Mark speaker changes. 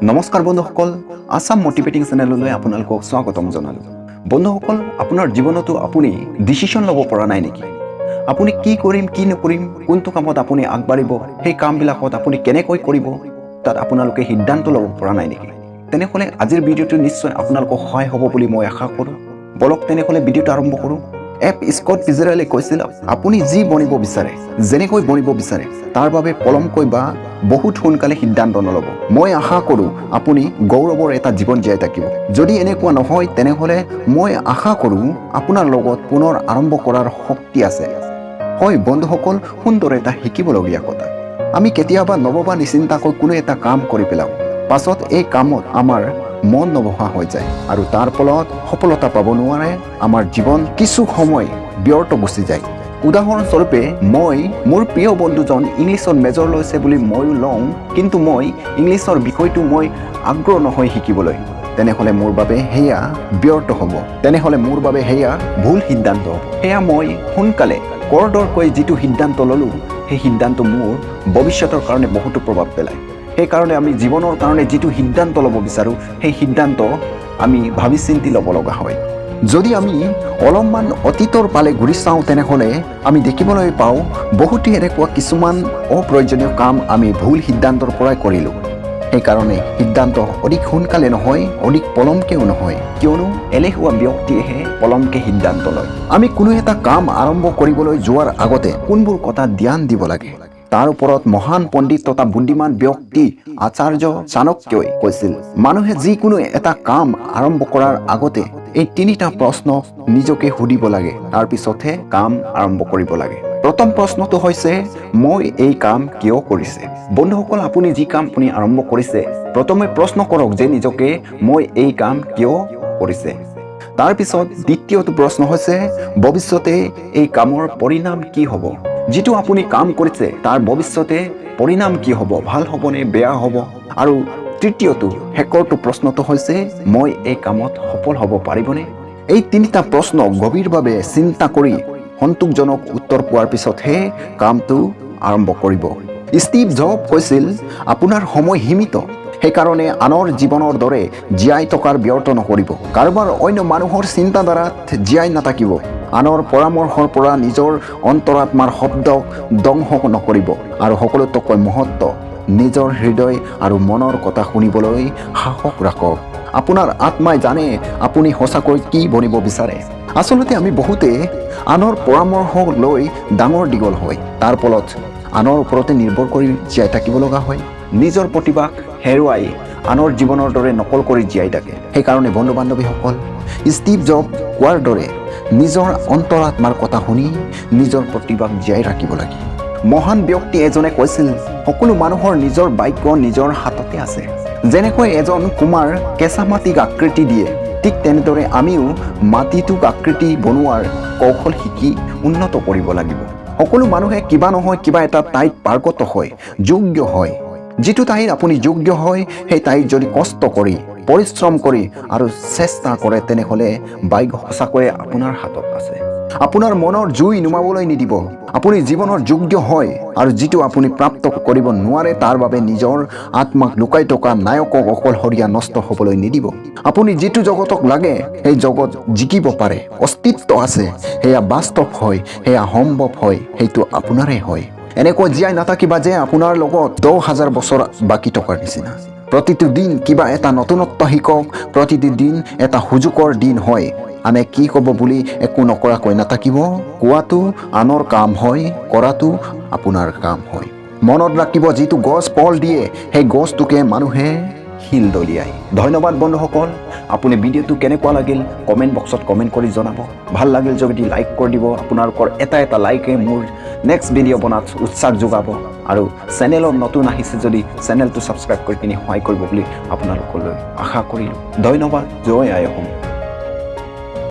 Speaker 1: নমস্কাৰ বন্ধুসকল, আছাম মটিভেটিং চেনেললৈ আপোনালোকক স্বাগতম জনালোঁ। বন্ধুসকল, আপোনাৰ জীৱনতো আপুনি ডিচিশ্যন ল'ব পৰা নাই নেকি? আপুনি কি কৰিম, কি নকৰিম, কোনটো কামত আপুনি আগবাঢ়িব, সেই কামবিলাকত আপুনি কেনেকৈ কৰিব, তাত আপোনালোকে সিদ্ধান্ত ল'ব পৰা নাই নেকি? তেনেহ'লে আজিৰ ভিডিঅ'টো নিশ্চয় আপোনালোকক সহায় হ'ব বুলি মই আশা কৰোঁ। বলক তেনেহ'লে, ভিডিঅ'টো আৰম্ভ কৰোঁ। এফ স্কট ফিটজেৰাল্ডে কৈছিল, আপুনি যি বনিব বিচাৰে, যেনেকৈ বনিব বিচাৰে, তাৰ বাবে পলমকৈ বা বহুত সোনকালে সিদ্ধান্ত নল'ব। মই আশা কৰোঁ আপুনি গৌৰৱৰ এটা জীৱন জীয়াই থাকিব। যদি এনেকুৱা নহয়, তেনেহ'লে মই আশা কৰোঁ আপোনাৰ লগত পুনৰ আৰম্ভ কৰাৰ শক্তি আছে। হয় বন্ধুসকল, সুন্দৰ এটা শিকিবলগীয়া কথা। আমি কেতিয়াবা নভবা নিচিন্তাকৈ কোনো এটা কাম কৰি পেলাওঁ। পাছত এই কামত আমাৰ মন নবহা হৈ যায় আৰু তাৰ ফলত সফলতা পাব নোৱাৰে। আমাৰ জীৱন কিছু সময় ব্যৰ্থ গুচি যায়। উদাহৰণস্বৰূপে, মই মোৰ প্ৰিয় বন্ধুজন ইংলিছত মেজৰ লৈছে বুলি ময়ো লওঁ, কিন্তু মই ইংলিছৰ বিষয়টো মই আগ্ৰহ নহয় শিকিবলৈ। তেনেহ'লে মোৰ বাবে সেয়া ব্যৰ্থ হ'ব। তেনেহ'লে মোৰ বাবে সেয়া ভুল সিদ্ধান্ত হ'ব। সেয়া মই সোনকালে খৰধৰকৈ যিটো সিদ্ধান্ত ল'লোঁ, সেই সিদ্ধান্ত মোৰ ভৱিষ্যতৰ কাৰণে বহুতো প্ৰভাৱ পেলায়। সেইকাৰণে আমি জীৱনৰ কাৰণে যিটো সিদ্ধান্ত ল'ব বিচাৰোঁ, সেই সিদ্ধান্ত আমি ভাবি চিন্তি ল'ব লগা হয়। যদি আমি অলপমান অতীতৰ ফালে ঘূৰি চাওঁ, তেনেহ'লে আমি দেখিবলৈ পাওঁ বহুতো এনেকুৱা কিছুমান অপ্ৰয়োজনীয় কাম আমি ভুল সিদ্ধান্তৰ পৰাই কৰিলোঁ। সেইকাৰণে সিদ্ধান্ত অধিক সোনকালে নহয়, অধিক পলমকেও নহয়, কিয়নো এলেহুৱা ব্যক্তিয়েহে পলমকে সিদ্ধান্ত লয়। আমি কোনো এটা কাম আৰম্ভ কৰিবলৈ যোৱাৰ আগতে কোনবোৰ কথা ধ্যান দিব লাগে, তাৰ ওপৰত মহান পণ্ডিত তথা বুদ্ধিমান ব্যক্তি আচাৰ্য চাণক্যই কৈছিল, মানুহে যিকোনো এটা কাম আৰম্ভ কৰাৰ আগতে এই তিনিটা প্ৰশ্ন নিজকে সুধিব লাগে, তাৰপিছতহে কাম আৰম্ভ কৰিব লাগে। প্ৰথম প্ৰশ্নটো হৈছে, মই এই কাম কিয় কৰিছে? বন্ধুসকল, আপুনি যি কাম আপুনি আৰম্ভ কৰিছে, প্ৰথমে প্ৰশ্ন কৰক যে নিজকে, মই এই কাম কিয় কৰিছে? তাৰপিছত দ্বিতীয়টো প্ৰশ্ন হৈছে, ভৱিষ্যতে এই কামৰ পৰিণাম কি হ'ব? যিটো আপুনি কাম কৰিছে, তাৰ ভৱিষ্যতে পৰিণাম কি হ'ব? ভাল হ'বনে বেয়া হ'ব? আৰু তৃতীয়টো, শেষৰটো প্ৰশ্নটো হৈছে, মই এই কামত সফল হ'ব পাৰিবনে? এই তিনিটা প্ৰশ্ন গভীৰভাৱে চিন্তা কৰি সন্তোষজনক উত্তৰ পোৱাৰ পিছতহে কামটো আৰম্ভ কৰিব। ষ্টিভ জব কৈছিল, আপোনাৰ সময় সীমিত, সেইকাৰণে আনৰ জীৱনৰ দৰে জীয়াই থকাৰ ব্যৰ্থ নকৰিব। কাৰোবাৰ অন্য মানুহৰ চিন্তাধাৰাত জীয়াই নাথাকিব। আনৰ পৰামৰ্শৰ পৰা নিজৰ অন্তৰাত্মাৰ শব্দক ধ্বংস নকৰিব। আৰু সকলোতকৈ মহত্ব, নিজৰ হৃদয় আৰু মনৰ কথা শুনিবলৈ সাহস ৰাখক। আপোনাৰ আত্মাই জানে আপুনি সঁচাকৈ কি বনিব বিচাৰে। আচলতে আমি বহুতে আনৰ পৰামৰ্শ লৈ ডাঙৰ দীঘল হয়। তাৰ ফলত আনৰ ওপৰতে নিৰ্ভৰ কৰি জীয়াই থাকিব লগা হয়। নিজৰ প্ৰতিভাক হেৰুৱাই আনৰ জীৱনৰ দৰে নকল কৰি জীয়াই থাকে। সেইকাৰণে বন্ধু বান্ধৱীসকল, ষ্টিভ জব কোৱাৰ দৰে নিজৰ অন্তৰাত্মাৰ কথা শুনি নিজৰ প্ৰতিভাক জীয়াই ৰাখিব লাগে। মহান ব্যক্তি এজনে কৈছিল, সকলো মানুহৰ নিজৰ ভাগ্য নিজৰ হাততে আছে। যেনেকৈ এজন কুমাৰ কেঁচা মাটিক আকৃতি দিয়ে, ঠিক তেনেদৰে আমিও মাটিটোক আকৃতি বনোৱাৰ কৌশল শিকি উন্নত কৰিব লাগিব। সকলো মানুহে কিবা নহয় কিবা এটা ঠাইত পাৰ্গত হয়, যোগ্য হয়। যিটো ঠাইত আপুনি যোগ্য হয়, সেই ঠাইত যদি কষ্ট কৰি, পৰিশ্ৰম কৰি আৰু চেষ্টা কৰে, তেনেহ'লে ভাগ্য সঁচাকৈয়ে আপোনাৰ হাতত আছে। আপোনাৰ মনৰ জুই নুমাবলৈ নিদিব। আপুনি জীৱনৰ যোগ্য হয় আৰু যিটো আপুনি প্ৰাপ্ত কৰিব নোৱাৰে, তাৰ বাবে নিজৰ আত্মাক লুকাই থকা নায়কক অকলশৰীয়া নষ্ট হ'বলৈ নিদিব। আপুনি যিটো জগতক লাগে, সেই জগত জিকিব পাৰে। অস্তিত্ব আছে, সেয়া বাস্তৱ হয়, সেয়া সম্ভৱ হয়, সেইটো আপোনাৰে হয়। এনেকৈ জীয়াই নাথাকিবা যে আপোনাৰ লগত 10,000 বছৰ বাকী থকাৰ নিচিনা। প্ৰতিটো দিন কিবা এটা নতুনত্ব শিকক। প্ৰতিটো দিন এটা সুযোগৰ দিন হয়। আনে কি ক'ব বুলি একো নকৰাকৈ নাথাকিব। কোৱাটো আনৰ কাম হয়, কৰাটো আপোনাৰ কাম হয়। মনত ৰাখিব, যিটো গছ ফল দিয়ে, সেই গছটোকে মানুহে শিল দলিয়ায়। ধন্যবাদ বন্ধুসকল। আপুনি ভিডিঅ'টো কেনেকুৱা লাগিল কমেণ্ট বক্সত কমেণ্ট কৰি জনাব। ভাল লাগিল যদি লাইক কৰি দিব। আপোনালোকৰ এটা এটা লাইকে মোৰ নেক্সট ভিডিঅ' বনাত উৎসাহ যোগাব। আৰু চেনেলত নতুন আহিছে যদি চেনেলটো ছাবস্ক্ৰাইব কৰি কিনি সহায় কৰিব বুলি আপোনালোকলৈ আশা কৰিলোঁ। ধন্যবাদ। জয় আই অসম।